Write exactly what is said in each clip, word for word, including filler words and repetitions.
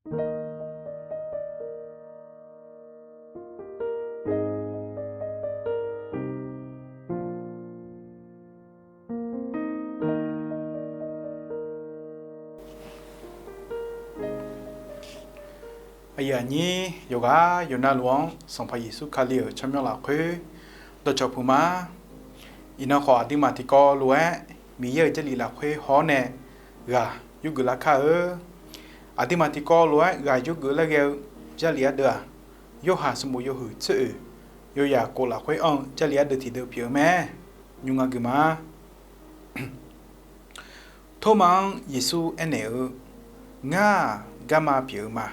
Aqyuif aqnyir yawqghaq yawqnavluf-anr Sanqpaq Yeqsur Kali-euq tsawrmyanr lafkhoer dawqcawq puq ma. Iqnan khawf, aqduimaf tiqkawv lof-aer Miqyaer-euq Jarlif lafkhoer haw-awr nae ghaq yurgeuf lar kar-eu. Aqduimaf tiqkawv lof-aer ghaq yurgeuf laer ghae-eu Jarlif ardeuv-aq, Yorhaq sanqbof yawhuiq tser oeq, yawyaq kof lafkhoer anr-eu Jarlif ardeuv tiqdeuv pyeuf-eu mae. Nymr nga gui ma. Tormav-anr Yeqsur aernaeq-eu, Ngar-aq, garma pyeuf-eu ma.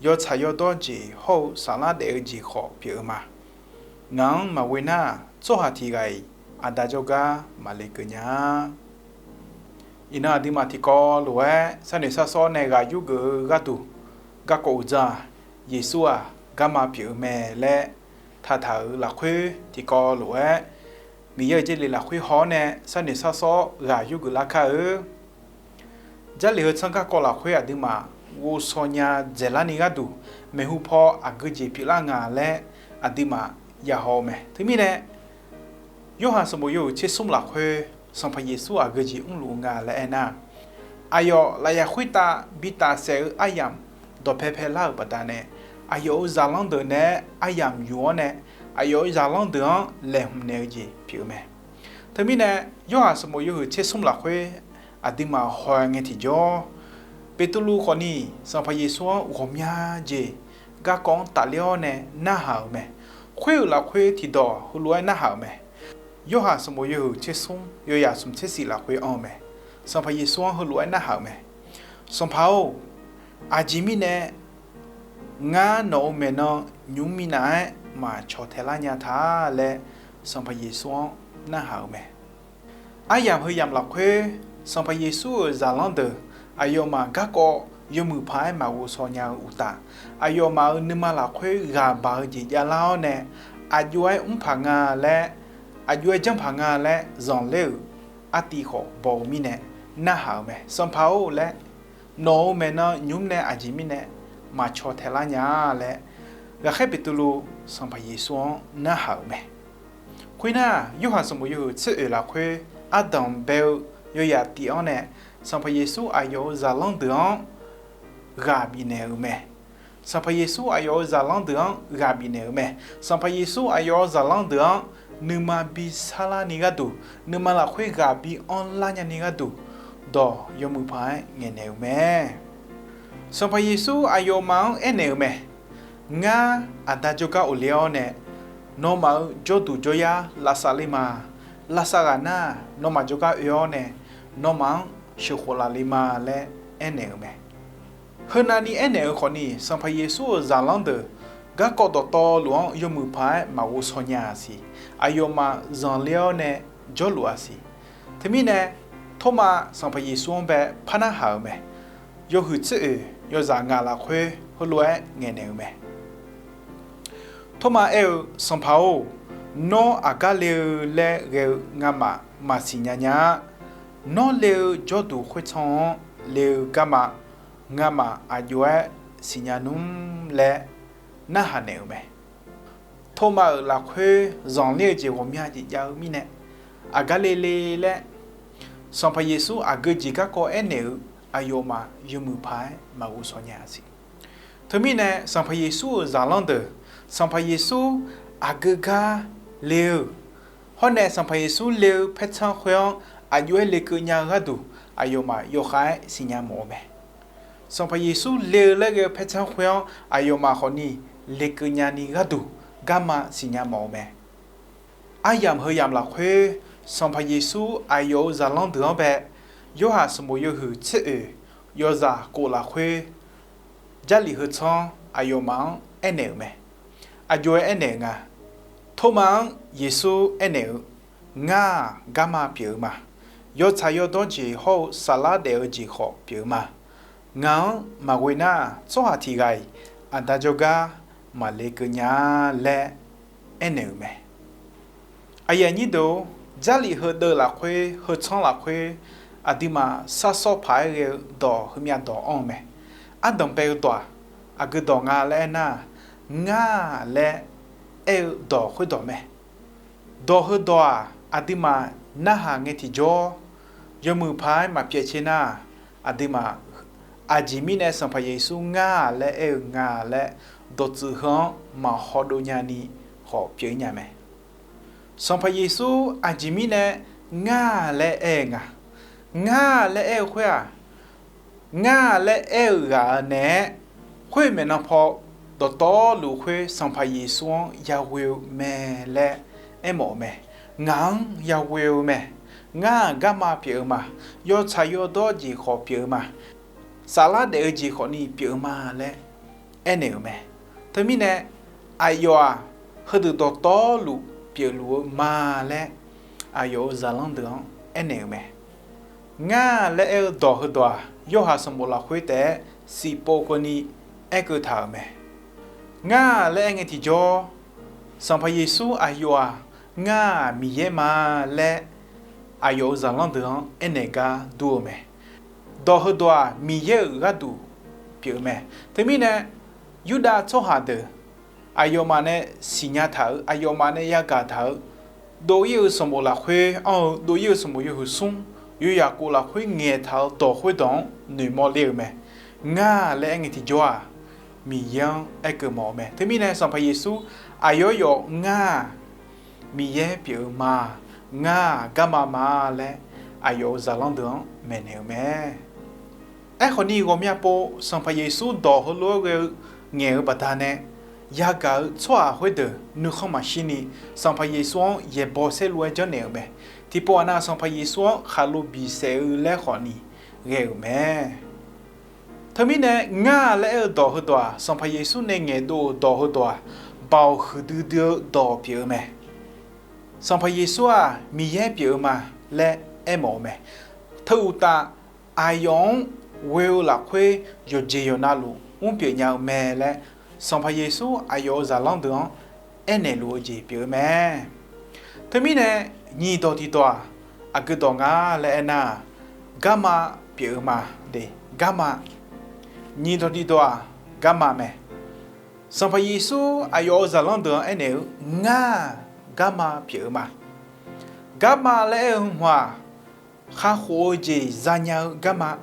Yawtsaq yawdawr jeq hawr-eu saflar daef-eu jeq khawf pyeuf-eu ma. Ngaq-anr maqghoe nar, tsawrhaq tiq ghaq-iq Aqda jawrgar maqle keuv nya-a. Iqnan aqduimaf tiqkawv lof-aer sharnoeq sharsawr nae ghaq yurgeuf-eu gharduq, garkawv uqdzan-aq, Yeqsur-aq, garma pyeuf-eu mae laer taqtaq-euq lafkhoer tiqkawv lof-aer, Miqyaer-euq Jarlif lafkhoer haw-awr nae sharnoeq sharsawr ghaq yurgeuf lar kar-eu. Jarlif heu tsanr garkawv lafkhoer aqduimaf ghovshaw nya dzaeqlar ni gharduq, maeqhu paw aqgeu jeq pyeuflar nga laer aqduimaf yahaw-eu mae. Teumirnae, Yorhaq sanqbof yawhuiq tser smr lafkhoer Sanqpaq Yeqsur aqgeu jeq mrluf-eu nga laer aernar, aqyawf lafyaq khoertav bitaf saef-eu aryamq dawqpae pae lar-euq baqdanae, aqyawf-euq zaqlanr deuq naeq-aer aryamq yuf-awr nae, aqyawf-euq zaqlanr deuq-anr laeqhmq naeq-eu jeq pyeuf-eu mae. Teumirnae, Yorhaq sanqbof yawhuiq tser smr lafkhoer aqduimaf haw-a ngae tiqjawr, Beqtuvluv khawfni Sanqpaq Yeqsur-anr ghawqmya jeq garkawv-anr tafler-awr nae narhaq-euq mae. Khoer-euq lafkhoer tiqdawq heulof-aer narhaq-euq mae. Yorhaq sanqbof yawhuiq tser smr, yawyaq smq tser shif lafkhoer anr-eu mae. Sanqpaq Yeqsur-anr heulof-aer narhaq-euq mae. Sanqpaq-or, aqjeq mirnae ngar nawq-euq maeqnan nymq-mr minav-aer maqcawq taeqlar nya ta laer, Sanqpaq Yeqsur-anr narhaq-euq mae. Aryamq heuyamq lafkhoer, Sanqpaq Yeqsur-euq zaqlanr deuq aqyawfmaf garkawv yawmuiq paq-aer maqghovshaw nya-eu uqtaf, aqyawfmaf-euq nuima lafkhoer ghaq baq-eu jeq javlar-awr nae, aqjox-aer mr paq nga laer, aqjox-aer janr paq nga laer zanqler-euq artiv khawf baw-eu mirnae narhaq-euq mae. Sanqpaq-or laer, nawq-euq maeqnan nymq-mr nae aqjeq mirnae maqcawq taeqlar nya laer, Ghaqkhaer Beqtuvluv Sanqpaq Yeqsur-anr narhaq-euq mae. Khoernar, Yorhaq sanqbof yawhuiq tser oeq lafkhoer ardanq bae-eu yawyaq tif-anr nae, Sanqpaq Yeqsur aqyawf-euq zaqlanr deuq-anr ghaq bifnaeq-euq mae. Sanqpaq Yeqsur aqyawf-euq zaqlanr deuq-anr ghaq bifnaeq-euq mae. Sanqpaq Yeqsur aqyawf-euq zaqlanr deuq-anr nuima bi sarlar ni gharduq, nuima lafkhoer ghaq bi anrlar nya ni gharduq, dawq yawmuiq paq-aer ngaeqnaeq-euq mae. Sanqpaq Yeqsur aqyawfmaf-anr aernaeq-euq mae. Ngar Aqda jawrgar ghofle-awr nae, nawmaf-euq jawrduq jawryar lavsav ler ma. Lavsav ghaq nar, nawmaf jawrgar oe-awr nae, nawmaf-anr sheuqkhof laf le ma laer aernaeq-euq mae. Heunav ni aernaeq-eu khawfni, Sanqpaq Yeqsur-euq zaqlanr deuq garkawv dawqtawvluf-anr yawmuiq paq-aer maqghovshaw nya-a siq. Aqyawfmaf zanqler-awr nae jawrluf-a siq. Teumirnae, Tormav Sanqpaq Yeqsur-anr bae parnar haq-euq mae. Yawhuiq tser oeq yawzaq ngaq lafkhoer heulof-aer ngaeqnaeq-eu mae. Tormav aer-eu, Sanqpaq-or, nawr aqgar le-eu laer ghae-eu ngamaf maqsiq nya nya-a. Nawr le-eu jawrduq khoertsanr-anr le-eu garma ngamaf aqjox-aer siqnya nmr laer narhaq naeq-euq mae. Tormav-euq lafkhoer zanqler-eu jeq ghawqmya jeq jav-eu mirnae, aqgar le le laer Sanqpaq Yeqsur aqgeu jeq garkawv aernaeq-eu aqyawfmaf yawmuiq paq-aer maqghovshaw nya-a siq. Teumirnae, Sanqpaq Yeqsur-euq zaqlanr deuq, Sanqpaq Yeqsur aqgeu gar le-eu, hawr nae Sanqpaq Yeqsur le-eu paertsanr khoer-anr aqjox-aer lekeuv nya-eu gharduq aqyawfmaf yawkhav-aer siqnya mawf-eu mae. Sanqpaq Yeqsur le-eu laer ghae-eu paertsanr khoer-anr aqyawfmaf khawfni lekeuv nyani gharduq garma siqnya mawf-eu mae. Aryamq heuyamq lafkhoer, Sanqpaq Yeqsur aqyawf-euq zaqlanr deuq-anr bae, Yorhaq sanqbof yawhuiq tser oeq yawzaq kof lafkhoer, Jarlif heu tsanr aqyawfmaf-anr aernaeq-euq mae. Aqjox-aer aernaeq-eu nga. Tormav-anr Yeqsur aernaeq-eu, Ngar-aq, garma pyeuf-eu ma. Yawtsaq yawdawr jeq hawr-eu saflar daef-eu jeq khawf pyeuf-eu ma. Ngaq-anr maqghoe nar, tsawrhaq tiq ghaq-iq Aqda jawrgar maqle keuv nya-a laer aernaeq-euq mae. Aqyuif aqnyir deuq-or, Jarlif heudeuv lafkhoer, heu tsanr lafkhoer, aqduimaf sharsawr paq-aer ghae-eu dawq heumyav dawq anr-eu mae. Ardanq bae-eu dawq-aq, aqgeu dawq nga laer aernar-aq, ngar laer aer-eu dawq khoerdawq mae. Dawq heudawq-aq, aqduimaf narhaq ngae tiqjawr, yawmuiq paq-aer maqpyaev caer nar-aq, aqduimaf aqjeq mirnae Sanqpaq Yeqsur ngar laer aer-eu nga laer dawqtsuif heu-anr maqhaw dov nyani khawf pyeuf-ir nya mae. Sanqpaq Yeqsur aqjeq mirnae ngar laer aer-eu nga. Ngar laer aer-eu khoer-aq, ngar laer aer-eu ghaq naeq-aer, khoer maeqnan paw dawqtawvluf khoer Sanqpaq Yeqsur-anr yaghoe-eu mae laer aermawf-eu mae. Ngaq-anr yaghoe-eu mae. Ngar-aq garma pyeuf-eu ma. Yawtsaq yawdawr jeq khawf pyeuf-eu ma. Saflar daef-eu jeq khawfni pyeuf-eu ma laer aernaeq-euq mae. Teumirnae, aqyawf-aq, heudeuq dawqtawvluf pyeufluf-eu ma laer aqyawf-euq zaqlanr deuq-anr aernaeq-euq mae. Ngar laer aer-eu dawq heudawq-aq, Yorhaq sanqbof lafkhoer taef-aer siqpov keuvni aerkeuv taq-euq mae. Ngar laer aer ngae tiqjawr, Sanqpaq Yeqsur aqyawf-aq, ngar-aq Miqyaer ma laer aqyawf-euq zaqlanr deuq-anr aernaeq gar dur-eu mae. Dawq heudawq-aq, Miqyaer-euq gharduq pyeuf-eu mae. Teumirnae, Yurdav tsawrhaq deuq aqyawfmaf nae siqnya taq-euq, aqyawfmaf nae yagaq taq-euq, dov-ir-eu sanqbof lafkhoer anr-eu, dov-ir-eu sanqbof yawhuiq smr, yawyaq khof lafkhoer ngaeqtaq-eu dawq khoerdawq-anr noeqmawr ler-eu mae. Ngar laer aer ngae tiqjawr-aq, Miqyaer-anr aerkeuv mawf-eu mae. Teumirnae Sanqpaq Yeqsur aqyawf yawf ngar-aq Miqyaer pyeuf-eu ma, ngar-aq garma ma laer aqyawf-euq zaqlanr deuq-anr maeqnaeq-eu mae. Aerkhawfni ghawqmya pov Sanqpaq Yeqsur dawq heulof-aer ghae-eu ngaeq-eu baqdanae, yagaq-eu tsawrhaq khoerdeuq nuikhanr maqshirni Sanqpaq Yeqsur-anr yaeqbawq saerlu-aer janrnaeq-euq mae. Tiqpov aqnav Sanqpaq Yeqsur-anr khaqlo bisaef-eu laer khawfni ghae-euq mae. Teumirnae ngar laer aer-eu dawq heudawq-aq, Sanqpaq Yeqsur nae ngaeqdov-euq dawq heudawq-aq, baoq huiqdui dui-eu dawq pyeuf-eu mae. Sanqpaq Yeqsur-aq Miqyaer pyeuf-eu ma laer aermawf-eu mae. Teu uqtaf, aqyawf-anr ghoe-eu lafkhoer yawqjeq yawqnavluf mrpyeuf nya-eu mae laer, Sanqpaq Yeqsur aqyawf-euq zaqlanr deuq-anr aernaeq luf-eu jeq pyeuf-eu mae. Teumirnae, nyiq dawq tiqdawq-aq, aqgeu dawq nga laer aernar-aq, garma pyeuf-eu ma de, garma. Nyiq dawq tiqdawq-aq, garma mae. Sanqpaq Yeqsur aqyawf-euq zaqlanr deuq-anr aernaeq-eu, ngar-aq garma pyeuf-eu ma. Garma laer aer-eu hmq-aq, kakhof-eu jeq zanya-eu garma,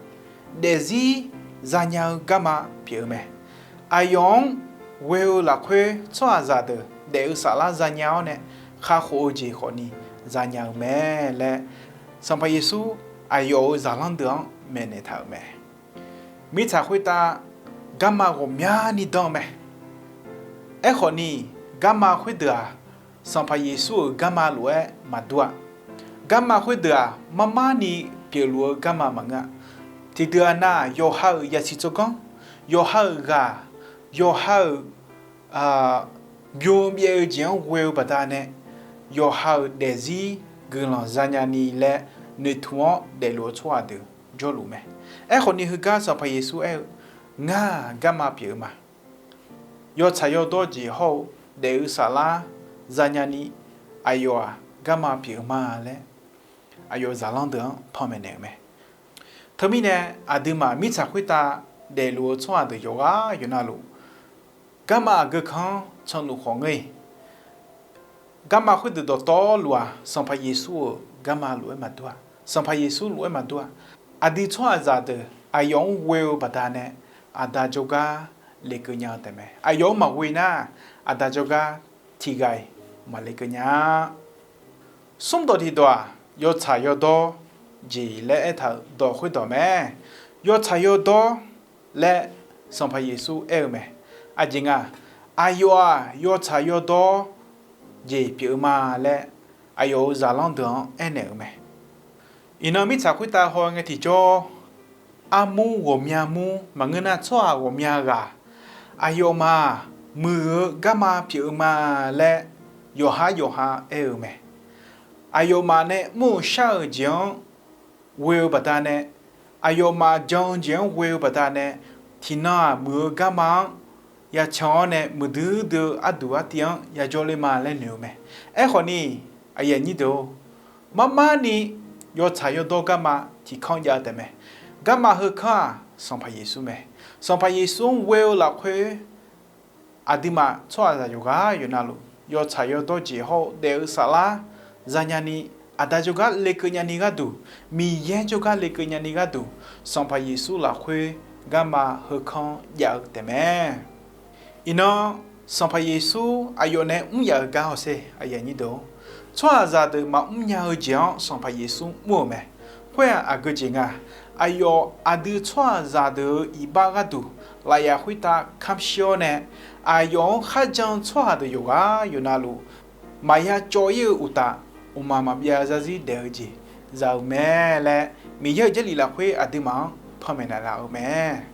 daefzir zanya-eu garma pyeuf-eu mae. Aqyawf-anr ghoe-eu lafkhoer tsawrhaqzaq deuq daef-eu saflar zanya-awr nae, kakhof-eu jeq khawfni zanya-eu mae laer, Sanqpaq Yeqsur aqyawf-euq zaqlanr deuq-anr maeqnaeq taq-euq mae. Mirtsaq khoertav garma ghawqmyani dan-eu mae. Aerkhawfni, garma khoerdeuq-aq, Sanqpaq Yeqsur-euq garma lof-aer maqdur-a. Garma khoerdeuq-aq, marmarni pyeufluf-eu garma maqngeur-a. Tiqdeuq aqnav yawqha-euq yasiq tsawrganr, yawqha-euq ghaq, yawqha-euq bym byaev-eu jeq-anr ghoe-eu baqdanae, yawqha-euq daefzir guiqlanq zanya ni laer noeqtmq-awr daefluf-eu tsawrhaq deuq jawrluf mae. Aerkhawfni heugar Sanqpaq Yeqsur aer-eu, ngar-aq garma pyeuf-eu ma. Yawtsaq yawdawr jeq hawr-eu daef-eu saflar zanya ni, aqyawf-aq garma pyeuf-eu ma laer, aqyawf-euq zaqlanr deuq-anr panmaeq naeq-euq mae. Teumirnae, aqduimaf mirtsaq khoertav daefluf-eu tsawrhaq deuq yawqghaq yawqnavluf, garma aqgeu kan-anr canluf khawf ngeur-iq, garma khoerdeuq dawqtawvluf-aq, Sanqpaq Yeqsur-euq garma lof-aer maqdur-a. Sanqpaq Yeqsur lof-aer maqdur-a. Aqdui tsawrhaqzaq deuq aqyawf-anr ghoe-eu baqdanae, aqda jawrgar lekeuv nya-eu taefmae. Aqyawf-anr maqghoe nar, aqda jawrgar tiqghaq-iq maqlekeuv nya-a. Smrdawq tiqdawq-aq, yawtsaq yawdawr jeq laer aertaq-euq dawq khoerdawq mae. Yawtsaq yawdawr laer Sanqpaq Yeqsur aer-eu mae. Aqjeq nga, aqyawf-aq yawtsaq yawdawr jeq pyeuf-eu ma laer, aqyawf-euq zaqlanr deuq-anr aernaeq-euq mae. Iqnan mirtsaq khoertav haw ngae tiqjawr, armur ghawqmya mur maqngeur nar, tsawrhaq ghawqmya ghaq, aqyawfmaf muiq-eu garma pyeuf-eu ma laer yawqhar yawqha aer-eu mae. Aqyawfmaf nae mr-euq shar-euq jeq-anr ghoe-eu baqdanae, aqyawfmaf jan-eu jeq-anr ghoe-eu baqdanae, tiqnan-aq muiq-eu garma-anr yacan-awr nae muiqdui dui-eu arduq artiv-anr yajawr ler ma laer noeq-eu mae. Aerkhawfni, aqyuif aqnyir deuq-or, marmarni yawtsaq yawdawr garma tiqkanr jav-eu taefmae. Garma heukanr-aq, Sanqpaq Yeqsur mae. Sanqpaq Yeqsur-anr ghoe-eu lafkhoer, aqduimaf tsawrhaqzaq yawqghaq yawqnavluf, yawtsaq yawdawr jeq hawr-eu daef-eu saflar zanya ni, Aqda jawrgar lekeuv nyani gharduq, Miqyaer jawrgar lekeuv nyani gharduq, Sanqpaq Yeqsur lafkhoer garma heukanr jav-eu taefmae. Iqnan, Sanqpaq Yeqsur aqyawf nae mr yaf-eu gar hawsher, tsawrhaqzaq deuq maqmr nya-eu jeq-anr Sanqpaq Yeqsur mr-euq mae. Khoer-aq aqgeu jeq nga. Aqyawf aqdui tsawrhaqzaq deuq-euq iqbax gharduq lafyaf khoertav kamr shir-awr nae, aqyawf-anr kharjan-eu tsawrhaq deuq yawqghaq yawqnavluf maqya cawv ir-eu uqtaf, mqmaq maqbyav zarzir daef-eu jeq za-eu mae laer, Miqyaer-euq Jarlif lafkhoer aqduimaf-anr panmaeq naeqlaf-eu mae.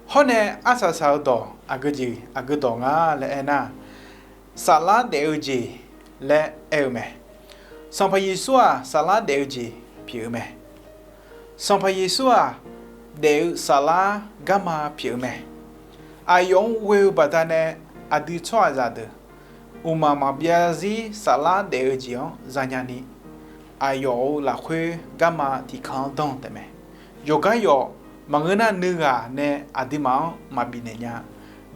Hawr nae arsaq saq-eu dawq aqgeu jeq aqgeu dawq nga laer aernar, saflar daef-eu jeq laer aer-eu mae. Sanqpaq Yeqsur-aq saflar daef-eu jeq pyeuf-eu mae. Sanqpaq Yeqsur-aq daef-eu saflar garma pyeuf-eu mae. Aqyawf-anr ghoe-eu baqdanae aqdui tsawrhaqzaq deuq mqmaq maqbyav zarzir saflar daef-eu jeq-anr zanya ni, aqyawf-euq lafkhoer garma tiqkanq-anr danr taefmae. Yawqgar yawq maqngeur nar nuighaq nae aqduimaf-anr maqbifnaeq nya.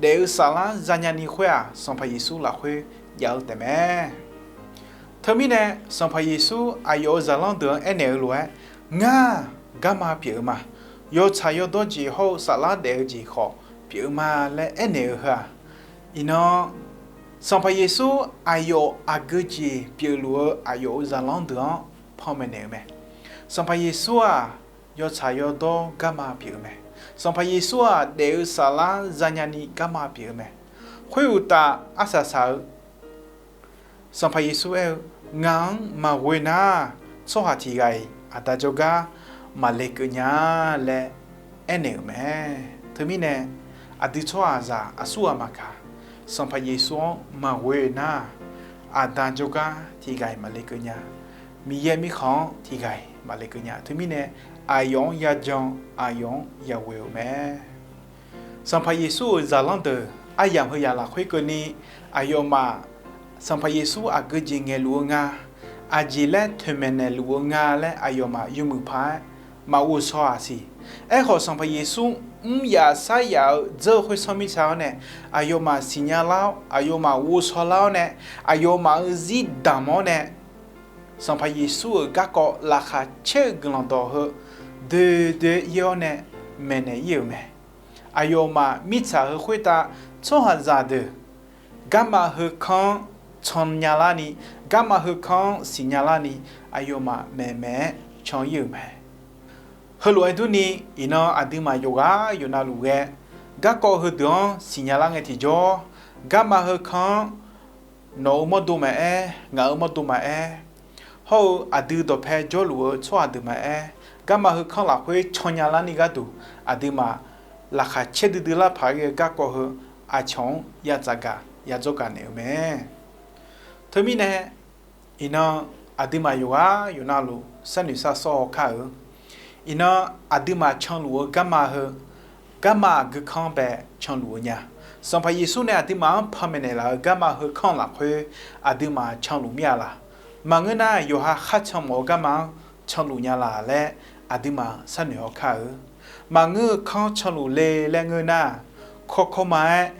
Daef-eu saflar zanya ni khoer-aq Sanqpaq Yeqsur lafkhoer jav-eu taefmae. Teumirnae Sanqpaq Yeqsur aqyawf-euq zaqlanr deuq-anr aernaeq-eu lof-aer, Ngar garma pyeuf-eu ma. Yawtsaq yawdawr jeq hawr-eu saflar daef-eu jeq khawf pyeuf-eu ma laer aernaeq-eu heu-aq, iqnan Sanqpaq Yeqsur aqyawf aqgeu jeq pyeufluf-eu aqyawf-euq zaqlanr deuq-anr panmaeq naeq-eu mae. Sanqpaq Yeqsur-aq yawtsaq yawdawr garma pyeuf-eu mae. Sanqpaq Yeqsur-aq daef-eu saflar zanya ni garma pyeuf-eu mae. Khoeruqtaf arsaq saq-eu Sanqpaq Yeqsur aer-eu, Ngaq-anr maqghoe nar, tsawrhaq tiq ghaq-iq Aqda jawrgar maqle keuv nya laer aernaeq-euq mae. Teumirnae aqdui tsawrhaqzaq aqsur ghaq maqkaq, Sanqpaq Yeqsur-anr maqghoe nar, Aqda jawrgar tiq ghaq-iq maqle keuv nya. Miqyaer mirkhanq-anr tiq ghaq-iq maqle keuv nya. Teumirnae aqyawf-anr yajan, aqyawf-anr yaghoe-euq mae. Sanqpaq Yeqsur-euq zaqlanr deuq aryamq heu yamq lafkhoer keuvni, aqyawfmaf Sanqpaq Yeqsur aqgeu jeq ngaeqluf-eu nga, aqjeq laer toeqmaeq naeqluf-eu nga laer aqyawfmaf yawmuiq paq-aer maqghovshaw-aq siq. Aerkhawf Sanqpaq Yeqsur mr yaf sar yaf-eu dzeur-eu khoersanr mirtsa-awr nae, aqyawfmaf siqnya lar-awr, aqyawfmaf ghovshaw lar-awr nae, aqyawfmaf-euq zir damq-awr nae, Sanqpaq Yeqsur-euq garkawv laqkhaq caer-eu guiqlanq dawq heu doe doe-aer ir-awr nae maeqnaeq ir-euq mae. Aqyawfmaf mirtsaq heu khoertav tsawrhaqzaq deuq garma heukanr-anr cannya larni, garma heukanr-anr siqnya larni, aqyawfmaf maeqmaeq-aer can ir-euq mae. Heulof-aer durni, iqnan aqduimaf yawqghaq yawqnavluf ghae garkawv heudeuq-anr siqnya lar ngae tiqjawr, garma heukanr-anr nawq-euq mawrdo maqaer, ngaq-euq mawrdo maqaer, hawr-eu aqdui dawqpae jawrluf-eu tsawrhaq deuq maqaer, garma heukanr lafkhoer cannya larni gharduq, aqduimaf laqkhaq caer duidui lar paq-aer ghae-eu garkawv heu aqcawq-anr ya tsafgaq ya dzawrgaq naeq-eu mae. Teumirnae, iqnan aqduimaf yawqghaq yawqnavluf sharnoeq shar sawr haw kar-eu. Iqnan aqduimaf canluf-eu garma heu, garma aqgeu kanr bae canluf-eu nya. Sanqpaq Yeqsur nae aqduimaf-anr panmaeq naeqlaf-eu garma heukanr lafkhoer aqduimaf canluf mir-a laq? Maqngeur nar, yawqha khar can mawf-eu garma-anr canluf nya laq laer aqduimaf sharnoeq haw kar-eu. Maqngeur-eu kanr canluf le laer ngeur nar, kawkawma-aer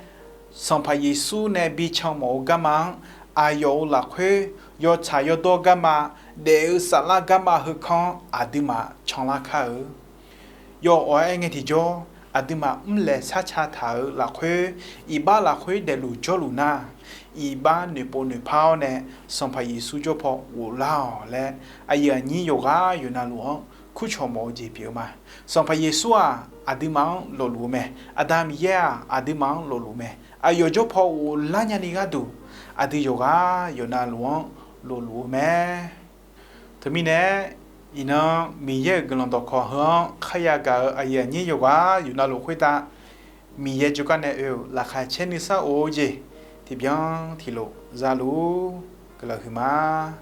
Sanqpaq Yeqsur nae bican mawf-eu garma-anr, aqyawf-euq lafkhoer yawtsaq yawdawr garma, daef-eu saflar garma heukanr-anr aqduimaf canlar kar-eu. Yawf-awq-aer aer ngae tiqjawr, aqduimaf mrlaeq sharca taq-euq lafkhoer, iqbax lafkhoer daefluf jawrluf nar, iqbax noeqpov noeqpar-awr nae Sanqpaq Yeqsur jawr paw ghoflar-awq laer, aqyuif aqnyir yawqghaq yawqnavluf-anr kurcawq mawf-eu jeq pyeuf-eu ma. Sanqpaq Yeqsur-aq aqduimaf-anr lofluf-eu mae. Aqda Miqyaer-aq aqduimaf-anr lofluf mae. Aqyawf jawr paw ghoflar nyani gharduq, aqdui yawqghaq yawqnavluf-anr lofluf-eu mae. Teumirnae, iqnan Miqyaer-euq guiqlanq dawqkawq heu-anr kharya gaq-eu aqyuif aqnyir yawqghaq yawqnavluf khoertav, Miqyaer jawrgar nae oe-euq laqkhaq caer nuisar of-eu jeq tiqbyan tiqlof zaluf guiqlanq huiqma.